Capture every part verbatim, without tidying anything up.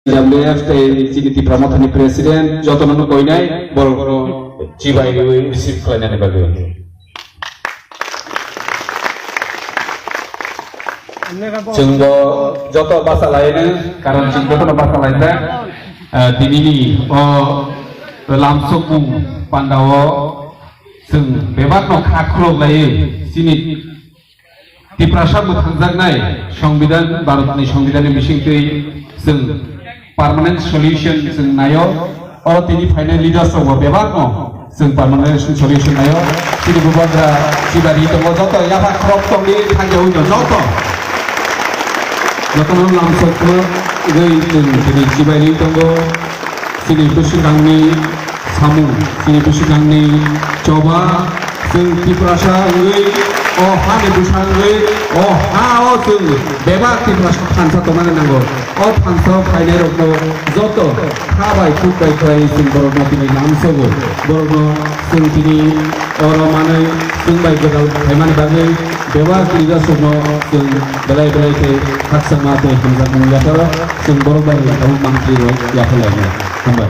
W F tei chini Tipra Mothani President jotono no koinai borokno chibai riwi receive khlainani bagwi. Chwngbo joto basa laino, karon chwng jotono basa laijak. Ah, tinini o lamsokmung pandao chwng bebakno kha khulok laiwi chini Tiprasa mwthangjaknai Songbidan, Bharatni Songbidanni bisingtwi chwng permanent solution chwng naio. O tini phainai leaders rokbo bebakno chwng permanent solution naio. Chini bubagra chibari tongo, joto yapha khorok tongwi thangyawi no joto. Jotono lamsokno wngwi chwng tini chibari tongo. Chini bwswkangni samung, chini bwswkangni choba, chwng Tiprasa wngwi, o hani bwsa wngwi, o ha-o chwng bebak Tiprasa thansa tongmani nango. O thansa-o phainairokno joto kha bai, kuk bai khlai chwng borokno tini lamsogo. Borokno chwng tini oro manwi chwng bai gwdal khlaimani bagwi bebak leaders-rokno chwng belai belai khe khakchangma tei hamjakmung yapharo chwng borok bai tabuk mantri rok yapharlainai. Hambai.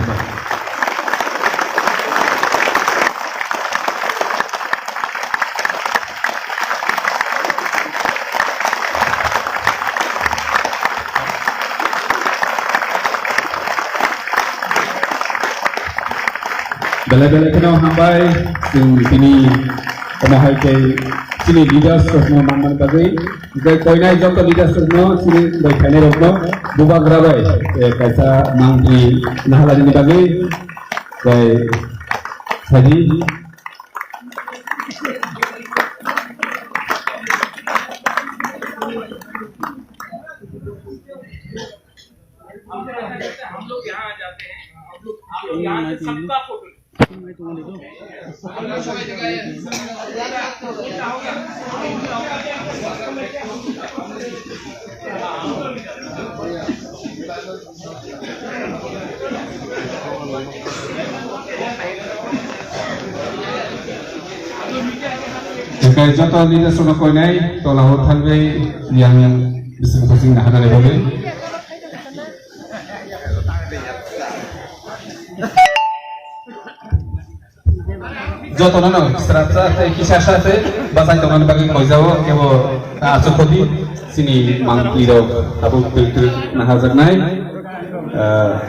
Belai belai kheno hambai, chwng tini omo hai khe chini leaders rokno manmani bagwi, tei koinai joto leaders rokno chini bai phainai rokno bubagra bai, eh, kaisa mantri naharlainani bagwi, tei sadi. हम लोग यहाँ आ जाते हैं, हम लोग, हम लोग यहाँ से सबका photo. Hingke joto leaders rokno koinai tola o thangwi yang bising bising nahana lebolwi. Jotono no srapsa tei kisasa se bachai tongmani bagwi koijao kebo achuk khodi chini mangpli rok abo twi twi nahajaknai. Ah,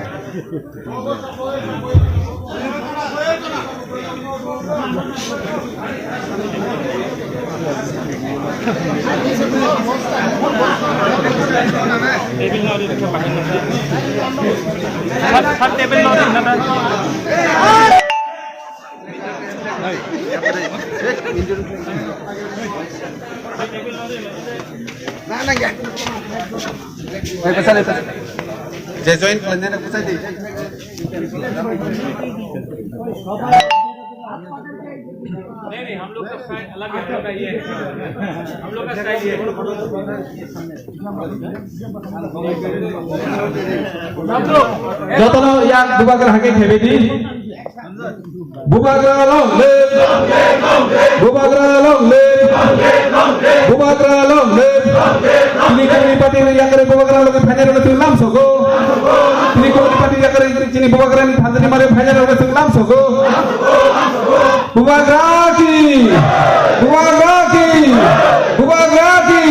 Je join khlainai rok bwsai di. नहीं, नहीं, हम लोग का स्टाइल अलग है, हम लोग का ये है। हम लोग का स्टाइल ये है। Jotono yang bubagra hake khebe di. Bubagra long live. Bubagra long live. Bubagra long live. Tini kami party ni yakari bubagra long phainai rok lam sogo. Tini kami party yakari tini bubagra ni thanjani mare phainai rok lam sogo. Bubagra ki! Bubagra ki! Bubagra ki!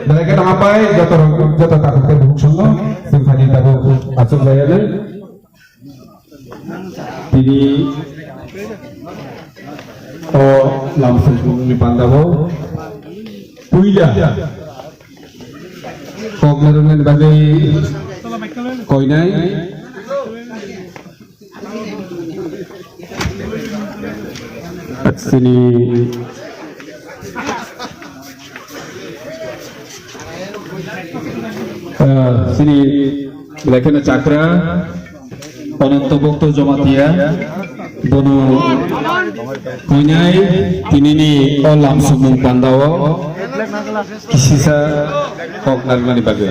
Belai khe tongma pai joto, joto takhuk tei bukhuk songno chwng phaidi tabuk achuk jaya le. Tini o lamsongni pandao puila kok narwknani bagwi koinai. Sini, ah, sini belai kheno chakra Ananto Bhakto Jamatia, bono koinai tinini o lamsongmung pandao kisisa kok narwknani bagwi.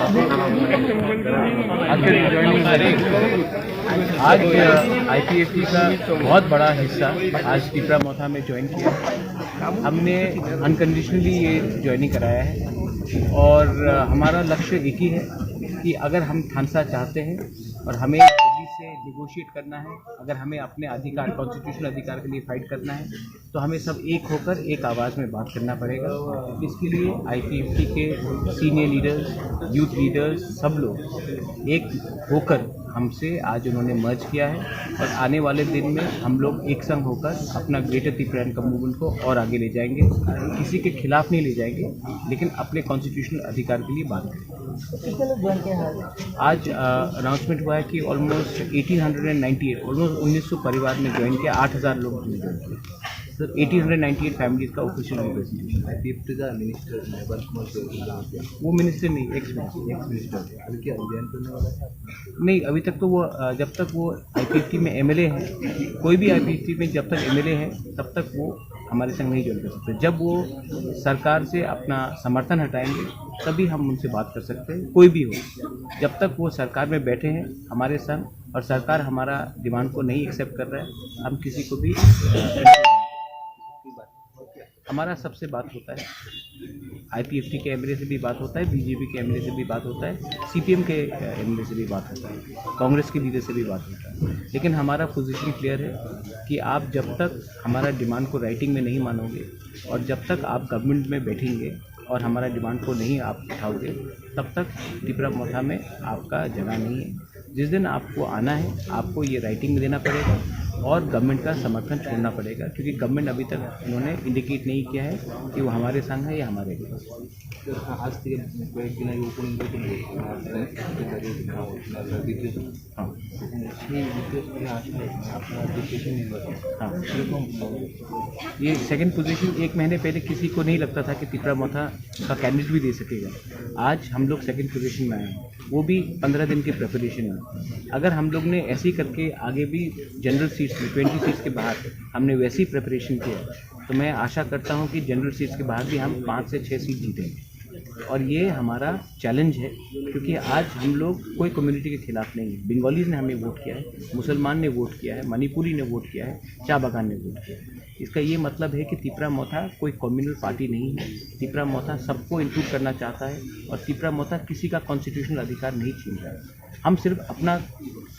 आज आईपीएफटी का बहुत बड़ा हिस्सा आज तिपरा मोथा में ज्वाइन किया। हमने अनकंडीशनली ये ज्वाइनिंग कराया है और हमारा लक्ष्य एक ही है कि अगर हम थानसा चाहते हैं और हमें दिल्ली से निगोशिएट करना है, अगर हमें अपने अधिकार, कॉन्स्टिट्यूशनल अधिकार के लिए फाइट करना है, तो हमें सब एक होकर एक आवाज़ में बात करना पड़ेगा। इसके लिए आईपीएफटी के सीनियर लीडर्स, यूथ लीडर्स, सब लोग एक होकर हमसे आज उन्होंने मर्ज किया है और आने वाले दिन में हम लोग एक संग होकर अपना ग्रेटर तिपरान का मूवमेंट को और आगे ले जाएंगे। किसी के खिलाफ नहीं ले जाएंगे, लेकिन अपने कॉन्स्टिट्यूशनल अधिकार के लिए बात करेंगे। आज अनाउंसमेंट हुआ है कि almost eighteen hundred and ninety eight, almost उन्नीस सौ परिवार में ज्वाइन किया, आठ हज़ार लोग ज्वाइन किया। Sir, eighteen hundred ninety eight families का ऑफिशियल रिप्रेजेंटेशन। आईपीएफटी का मिनिस्टर ने वर्क मंत्री, वो मिनिस्टर नहीं, एक्स मिनिस्टर। Ex minister. अभी क्या ज्वाइन करने वाला है? नहीं, अभी तक तो वो अ, जब तक वो आईपीएफटी में एमएलए है, कोई भी आईपीएफटी में जब तक एमएलए है, तब तक वो हमारे संग नहीं ज्वाइन कर सकते। जब वो सरकार से अपना समर्थन हटाएंगे, तभी हम उनसे बात कर सकते हैं, कोई भी हो। जब तक वो सरकार में बैठे हैं हमारे संग और सरकार हमारा डिमांड को नहीं एक्सेप्ट कर रहा है, हम किसी को भी हमारा सबसे बात होता है, आईपीएफटी के एमएलए से भी बात होता है, बीजेपी के एमएलए से भी बात होता है, सीपीएम के एमएलए से भी बात होता है, कांग्रेस के लीडर से भी बात होता है। लेकिन हमारा पोजीशन क्लियर है कि आप जब तक हमारा डिमांड को राइटिंग में नहीं मानोगे और जब तक आप गवर्नमेंट में बैठेंगे और हमारा डिमांड को नहीं आप उठाओगे, तब तक तिपरा मोथा में आपका जगह नहीं है। जिस दिन आपको आना है, आपको ये राइटिंग में देना पड़ेगा और गवर्नमेंट का समर्थन छोड़ना पड़ेगा, क्योंकि गवर्नमेंट अभी तक उन्होंने इंडिकेट नहीं किया है कि वो हमारे संग है या हमारे विरोध। आज থেকে কয়েকদিন আগে ওপেনিং মিটিং হয়েছে, আপনার সেক্রেটারি, আপনার দ্বিতীয়, हाँ। সেই উদ্দেশ্য নিয়ে আসলে আপনার যে শেষে নির্বাচন, हाँ। সেরকম ये सेकंड पोजीशन, एक महीने पहले किसी को नहीं लगता था कि तिपरा मोथा का कैंडिडेट भी दे सकेगा। आज हम लोग सेकंड पोजीशन में आए हैं, वो भी पंद्रह दिन की प्रिपरेशन में। अगर हम लोग ने ऐसे ही करके आगे भी जनरल सीट्स में, ट्वेंटी सीट्स के बाहर हमने वैसे ही प्रिपरेशन किया, तो मैं आशा करता हूँ कि जनरल सीट्स के बाहर भी हम पाँच से छः सीट जीतेंगे। और ये हमारा चैलेंज है, क्योंकि आज हम लोग कोई कम्युनिटी के खिलाफ नहीं है। बंगालीज ने हमें वोट किया है, मुसलमान ने वोट किया है, मणिपुरी ने वोट किया है, चाय बागान ने वोट किया है। इसका ये मतलब है कि तिपरा मोथा कोई कम्युनल पार्टी नहीं है। तिपरा मोथा सबको इंक्लूड करना चाहता है और तिपरा मोथा किसी का कॉन्स्टिट्यूशनल अधिकार नहीं छीन रहा है। हम सिर्फ अपना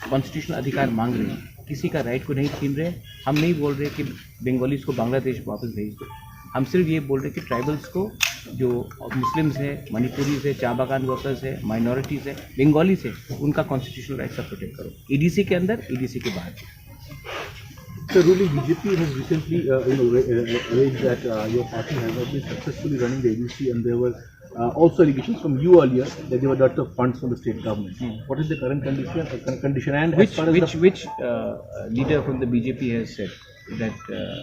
कॉन्स्टिट्यूशनल अधिकार मांग रहे हैं, किसी का राइट को नहीं छीन रहे। हम नहीं बोल रहे कि बंगालीज को बांग्लादेश वापस भेज दो। हम सिर्फ ये बोल रहे कि ट्राइबल्स को, जो मुस्लिम्स हैं, मणिपुरीज है, चाय बागान वर्कर्स है, माइनॉरिटीज है, बंगालीज है, उनका कॉन्स्टिट्यूशनल राइट सब प्रोटेक्ट करो, ईडीसी के अंदर, ईडीसी के बाहर। The ruling B J P has recently, uh, you know, ra- uh, raised that uh, your party has not been successfully running the A D C, and there were uh, also allegations from you earlier that they were deducted funds from the state government. Hmm. What is the current condition? Uh, con- condition and as Which far as which the which uh, leader from the B J P has said that uh,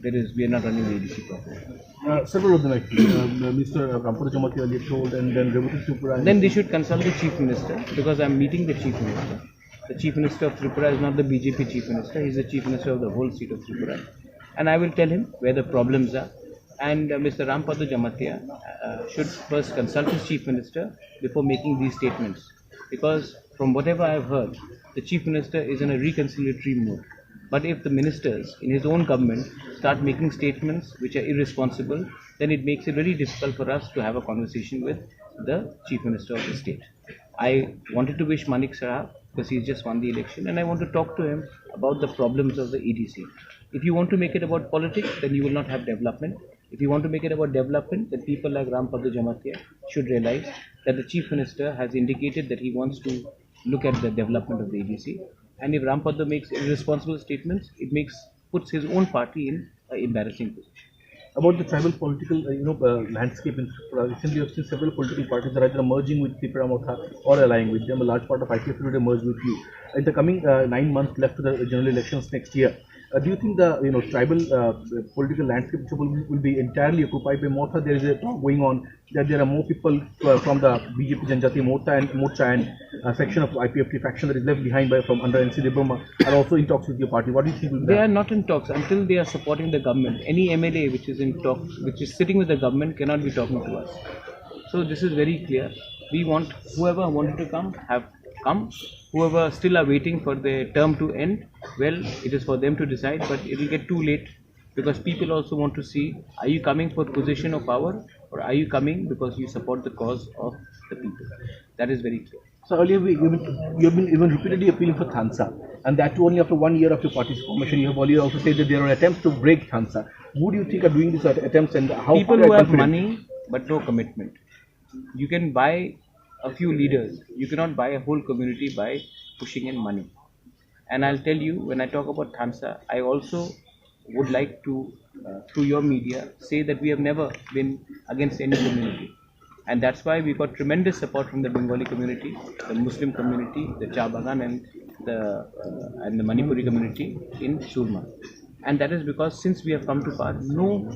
there is we are not running the A D C properly? Uh, several of them actually. Uh, Mister Rampada Jamatia earlier told, and then Rebati Tripura. Then they should consult the chief minister because I'm meeting the chief minister. The chief minister of Tripura is not the B J P chief minister. He's the chief minister of the whole state of Tripura. And I will tell him where the problems are. And uh, Mister Rampada Jamatia uh, should first consult his chief minister before making these statements. Because from whatever I've heard, the chief minister is in a reconciliatory mood. But if the ministers in his own government start making statements which are irresponsible, then it makes it very difficult for us to have a conversation with the chief minister of the state. I wanted to wish Manik Saha because he's just won the election, and I want to talk to him about the problems of the A D C. If you want to make it about politics, then you will not have development. If you want to make it about development, then people like Rampada Jamatia should realize that the chief minister has indicated that he wants to look at the development of the A D C. And if Rampada makes irresponsible statements, it makes puts his own party in an embarrassing position. About the tribal political, uh, you know, uh, landscape in Tripura, recently you've seen several political parties are either merging with Tipra Motha or allying with them. A large part of I P F T today merged with you. In the coming uh, nine months left to the general elections next year, uh, do you think the you know tribal uh, political landscape in Tripura will, will be entirely occupied by Motha? There is a talk going on that there are more people uh, from the B J P Janjati Morcha and Morcha and uh, section of I P F T faction that is left behind by from under N C Debbarma are also in talks with your party. What do you think will They are happen? Not in talks until they are supporting the government. Any M L A which is in talks, which is sitting with the government, cannot be talking to us. So this is very clear. We want whoever wanted to come, have come. Whoever still are waiting for the term to end, well, it is for them to decide, but it will get too late because people also want to see, are you coming for position of power or are you coming because you support the cause of the people? That is very clear. So earlier we, you've, been, you've been even repeatedly appealing for Thansa, and that too only after one year of your party's formation. You have earlier also said that there are attempts to break Thansa. Who do you think are doing these att- attempts, and how People far who are have confident? Money but no commitment. You can buy a few leaders, you cannot buy a whole community by pushing in money. And I'll tell you, when I talk about Thansa, I also would like to, uh, through your media, say that we have never been against any community. And that's why we got tremendous support from the Bengali community, the Muslim community, the Cha Bagan, and the uh, and the Manipuri community in Surma. And that is because since we have come to power, no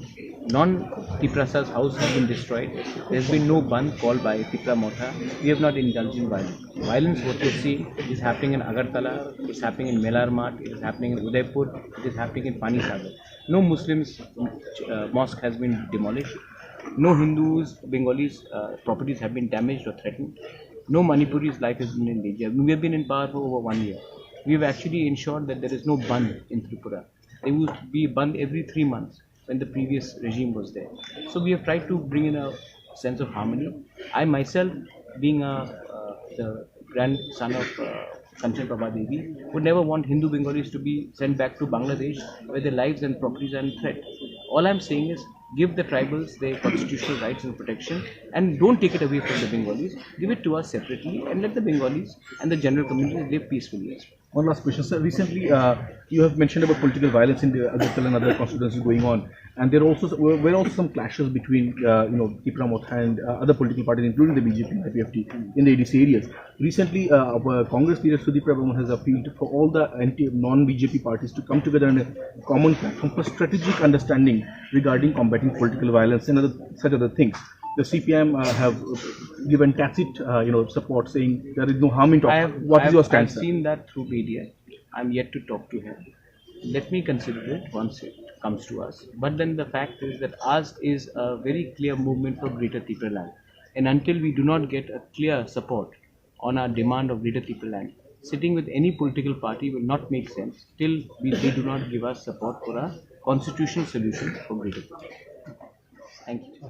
non-Tiprasas house has been destroyed. There has been no bandh called by Tipra Motha. We have not indulged in violence. Violence, what you see, is happening in Agartala, it's happening in Melar Mart, it is happening in Udaipur, it is happening in Panisagar. No Muslims uh, mosque has been demolished. No Hindus, Bengalis uh, properties have been damaged or threatened. No Manipuri's life has been in danger. We have been in power for over one year. We have actually ensured that there is no bandh in Tripura. There used to be bandh every three months when the previous regime was there. So we have tried to bring in a sense of harmony. I myself, being a uh, the grandson of uh, Kanchan Prabha Devi, would never want Hindu Bengalis to be sent back to Bangladesh where their lives and properties are in threat. All I'm saying is give the tribals their constitutional rights and protection and don't take it away from the Bengalis. Give it to us separately and let the Bengalis and the general community live peacefully as well. One last question, sir. Recently, uh, you have mentioned about political violence in the Agartala and other constituencies going on, and there also were, were also some clashes between, uh, you know, Tipra Motha and uh, other political parties, including the B J P and I P F T, in the A D C areas. Recently, uh, our Congress leader Sudip Rai Barman has appealed for all the anti non-B J P parties to come together on a common platform for strategic understanding regarding combating political violence and other, such other things. The C P I M uh, have given tacit, uh, you know, support, saying there is no harm in talk. I have, What I is have, your stance, I've sir? Seen that through media. I'm yet to talk to him. Let me consider it once it comes to us. But then the fact is that ours is a very clear movement for Greater Tipraland. And until we do not get a clear support on our demand of Greater Tipraland, sitting with any political party will not make sense till we, they do not give us support for a constitutional solution for Greater Tipraland. Thank you.